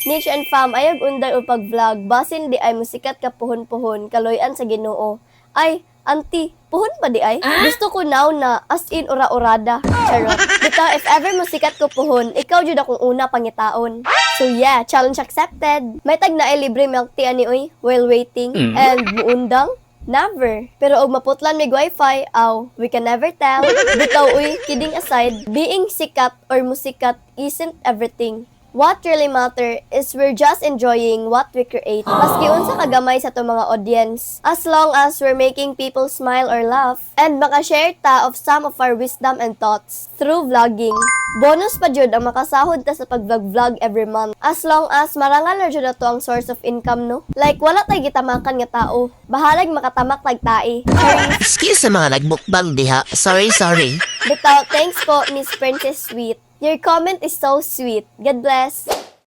Niche and fam, ayog undang og pag-vlog. Basin diay musikat ka puhon-puhon, kaloy-an sa Ginoo. Ay, auntie, puhon pa diay? Gusto ko now na as in ura-urada. Charot. Bitaw, if ever musikat ko puhon, ikaw jud akong una pangitaon. So yeah, challenge accepted. May tag naay libre milk tea ani oy, while waiting. And muundang? Never. Pero og maputlan mig wifi, aw, we can never tell. Bitaw uy, kidding aside, being sikat or musikat isn't everything. What really matter is we're just enjoying what we create. Maski unsa kagamay sa atong mga audience. As long as we're making people smile or laugh and makashare ta of some of our wisdom and thoughts through vlogging. Bonus pa jud ang makasahod ta sa pag-vlog-vlog every month. As long as marangal na jud ato ang source of income, no? Like, wala tay gitamakan nga tao. Bahalag makatamak tag tae. Charis. Excuse sa mga nagmukbang diha. Sorry, sorry. Bitaw, thanks po, Miss Princess Sweet. Your comment is so sweet. God bless.